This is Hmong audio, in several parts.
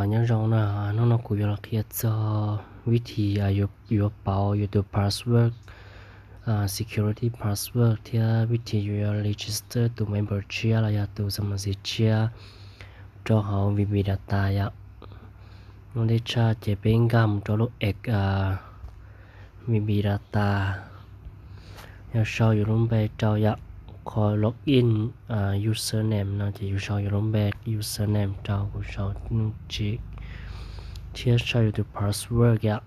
Nyob zoo na, hnub no kuv yuav los qhia txog vib thib yuav pauv yus tus password, security password thiab vib thib yuav register tus member tshiab los yog tus xam xis tshiab rau hauv Vbdata yom. Ua ntej tshaj ces peb nkag mus rau lub app Vbdata, yog sau yus lub npe rau yom. Qhov login username no ces yus sau yus lub npe username rau, kuv sau Nuj Tsim, thiab sau yus tus password yom.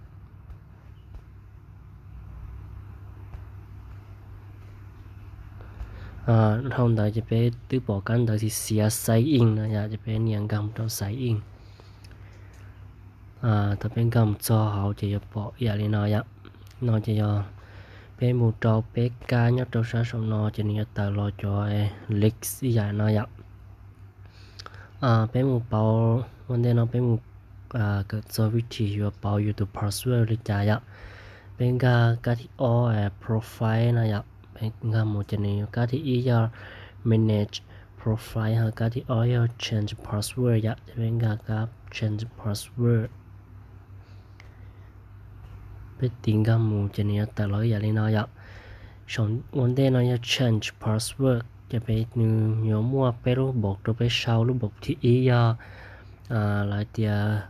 Dhau ntawd ces peb twb pom kab ntawv xiav xiav sign in no yom, ces peb nias nkag mus rau sign in. Thaum peb nkag mus txog hauv ces yuav pom ib yam li no yom. No ces yog peb mus rau peb kab nyob rau sab saum no ces nws yuav tawm los cov links ib yam no yom. Peb mus pauv, ua ntej no peb mus kawm txog vib thib yuav pauv yus tus password li cas yom. Peb nkag kab thib ob, profile no yom, peb nkag mus ces nws yuav kab thib ib yog manage profile, ho kab thib ob yog change password yom, ces peb nkag kab change password. Peb tiv nkag mus ces nws yuav tawm los ib yam li no yom. Saum ua ntej no yog change password, ces peb, nws yuav muaj peb lub npaum rau peb sau. Lub npaum thib ib yog lawv tias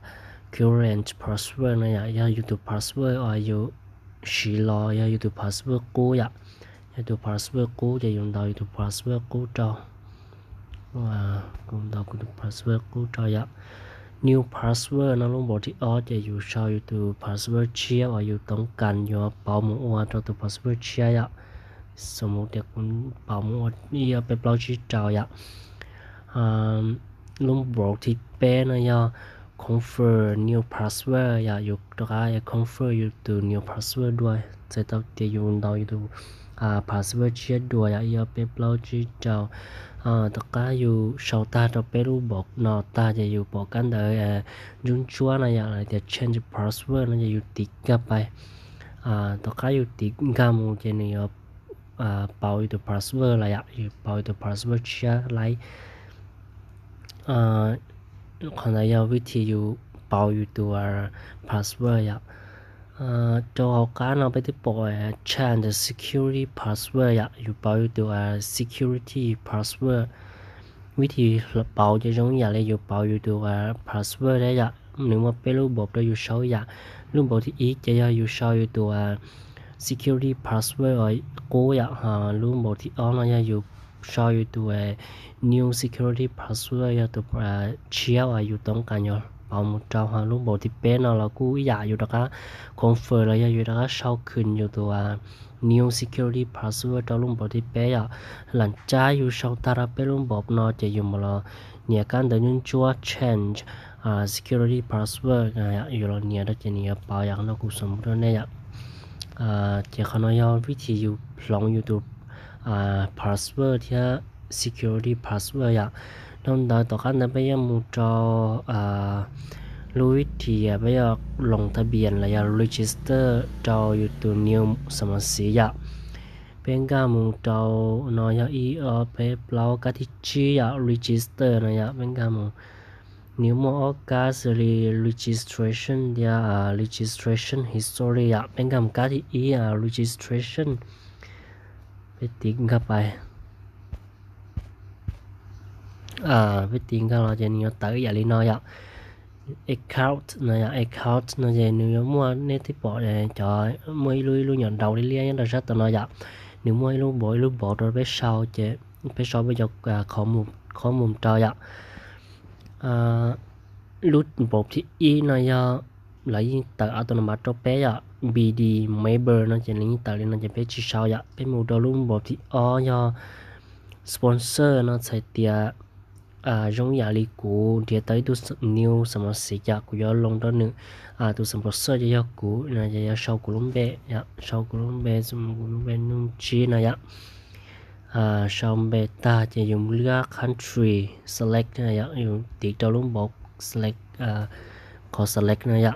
current password no yom, yog yus tus password uas yus siv los yog yus tus password qub yom. Yog tus password qub ces yus ntaus yus tus password qub rau. Kuv ntaus kuv tus password qub rau yom. New password no lub npaum thib ob ces yus sau yus tus password tshiab uas yus toob kas yuav pauv mus ua rau tus password tshiab yom. Xom mus tias kuv pauv mus ua ib ob peb plaub tsib rau yom. Lub npaum thib peb no yog confirm new password yom, yus rov qab confirm yus tus new password dua. Txhais tau tias yus ntaus yus tus password tshiab dua yom, ib ob peb plaub tsib rau. Tom qab yus sau tag rau peb lub npaum no tag ces yus pom kab ntawv ntsuab ntsuab no yom, lawv tias change password no ces yus tiv nkag pais. Tom qab yus tiv nkag mus ces nws yuav pauv yus tus password los yom, yus pauv yus tus password tshiab laib. Qhov ntawd yog vib thib yus pauv yus tus password yom. Rau hauv qab no peb twb pom change security password yom, yus pauv yus tus security password. Vib thib pauv ces zoo ib yam li yus pauv yus tus password thiab yom. Nws muaj peb lub npaum rau yus sau ib yam. Lub npaum thib ib ces yog yus sau yus tus security password uas qub yom, ho lub npaum thib ob no yog yus sau yus tus new security password yog tus tshiab uas yus toob kas yuav pauv mus rau. Ho lub npaum thib peb no los kuj ib yam, yus rov qab confirm los yog yus rov qab sau khwm yus tus new security password rau lub npaum thib peb yom. Lam tsab yus sau tag rau peb lub npaum no ces yus mam los nias kab ntawv ntsuab ntsuab change security password, yus los nias rau ces nws yuav pauv yam no kuv xav mus rau nej yom. Ces qhov no yog vib thib yus hloov yus tus password thiab security password yom. Dhau ntawd tom qab ntawd peb yuav mus rau lub vib thib peb yuav loo thab pias los yog register rau yus tus new xam xis yom. Peb nkag mus rau no yog ib ob peb plaub kab thib tsib yom, register no yom. Peb nkag mus, nws muaj ob kab xws li registration thiab registration history yom. Peb nkag mus kab thib ib, registration. Peb tiv nkag pais. Peb tiv nkag los ces nws yuav tawm ib yam li no yom. Account no yom, account no ces nws yuav muaj, nej twb pom cov muaj ib lub ib lub nyuam nraud liab liab nyob rau sab tom no yom. Nws muaj ib lub npaum ib lub npaum rau peb sau, ces peb sau peb cov qhov mus rau yom. Lub npaum thib ib no yog lawv yeej tawm autonomous rau peb yom, B D member no ces nws yeej tawm li no ces peb tsis sau yom. Peb mus rau lub npaum thib ob yog sponsor no, txhais tias zoo ib yam li kuv nrhiav tau ib tug new xam xis yom, kuv yuav loo rau nws. Tus sponsor ces yog kuv no, ces yuav sau kuv lub npe, sau kuv lub npe, kuv lub npe Nuj Tsib no yom. Sau npe tag ces yus lwaj country select, yus tiv rau lub npaum select, qhov select no yom.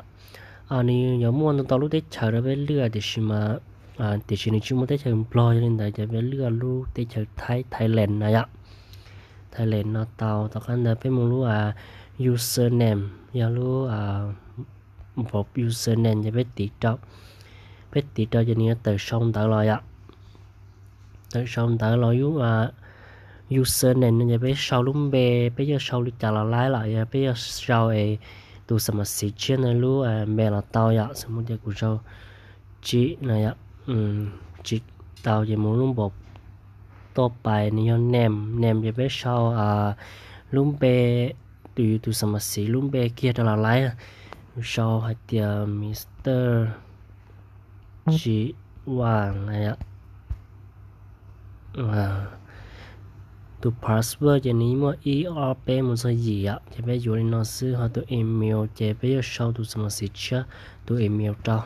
Nws yuav muaj ntau ntau lub teb chaws rau peb lwaj, tiam sis mas, tiam sis nws tsis muaj teb chaws Nplog, yog li ntawd ces peb lwaj lub teb chaws Thaib, Thailand no yom. Thailand no tau. Tom qab ntawd peb mus lub username, yog lub npov username ces peb tiv rau. Peb tiv rau ces nws yuav tawm sau ntawv los yom. Tawm sau ntawv los lub username no ces peb sau lub npe, peb yuav sau li cas los laib, los yog peb yuav sau es tus xam mas xiv tshiab ntawd lub npe los tau yom. Xam mas tias kuv sau Tsim no yom, Tsim tau ces mus lub npov tuaj pais nws yog name, name ces peb sau lub npe, tus yus tus xam mas xiv lub npe kiag rau los laib. Kuv sau hais tias Mister Tsim Vaj no yom. Tus password ces nws muaj ib ob peb mus txog yim yom, ces peb yuav li no xwb. Ho tus email ces peb yuav sau tus xam mas xiv tshiab tus email rau.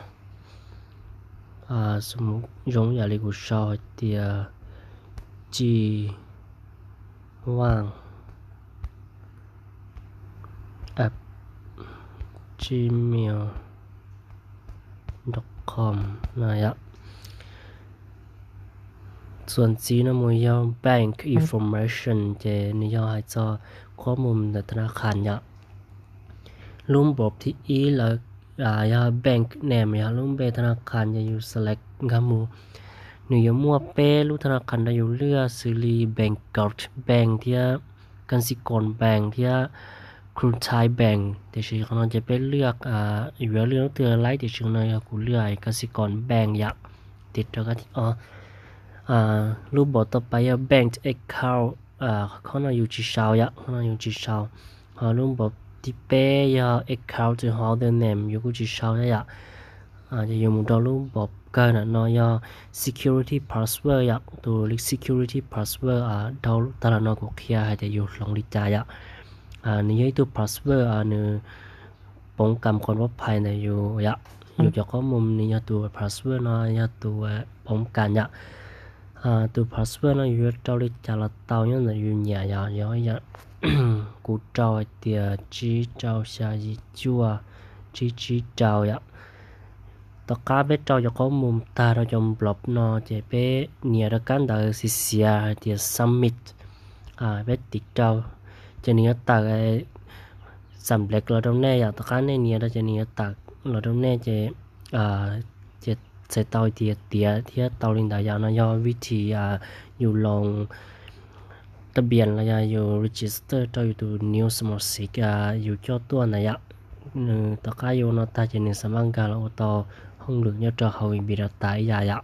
Zoo yam li kuv sau hais tias Tsim Vaj at gmail dot com no yom. Txuas ntxiv no mus yog bank information ces nws yog hais txog qhob mus ntawm thab na khas yom. Lub npov thib ib lawm yog bank name, yog lub npe thab na khas ces yus select nkag mus. Nws yuav muaj peb lub thab na khas rau yus lwaj xws li Bangkok Bank thiab Kasikorn Bank thiab Krungthai Bank. Tiam sis qhov no ces peb lwaj, yuav lwaj lub twg laib, tiam sis qhov no yog kuv lwaj Kasikorn Bank yom. Tiv rau kab thib ob. Lub npov tau pais yog bank account, qhov no yus tsis sau yom, qhov no yus tsis sau. Ho lub npov thib peb yog account holder name, yus kuj tsis sau thiab yom. Ces yus mus rau lub npov kawg ntawm no yog security password yom, tus li security password dhau tag los no kuv qhia hais tias yus hloov li cas yom. Nws yog ib tug password nws poob kam qhov pov phais ntawm yus yom. Yus cov qhob mus nws yog tus password no yog tus poob kam yom. Tus password no yus yuav rau li cas los tau nyob ntawm yus nyiam yom. Yog kuv rau hais tias tsib rau xya yim cuaj tsib tsib rau yom. Tom qab peb rau cov qhob mus tag rau cov npov no ces peb nias rau kab ntawv xiav xiav hais tias submit. Peb tiv rau ces nws yuav tawm xam nplej los rau nej yom. Tom qab nej nias rau ces nws yuav tawm los rau nej ces, ces txhais tau tias tiav thiab tau li ntawd yom. No yog vib thim yus loos tab pias los yog yus register rau yus tus new smart sic yus coj tuaj ntawd yom. Nws tom qab yus ua no tag ces nws xam maj nkag los ua tau hauj lwm nyob rau hauv Npis Data ib yam yom.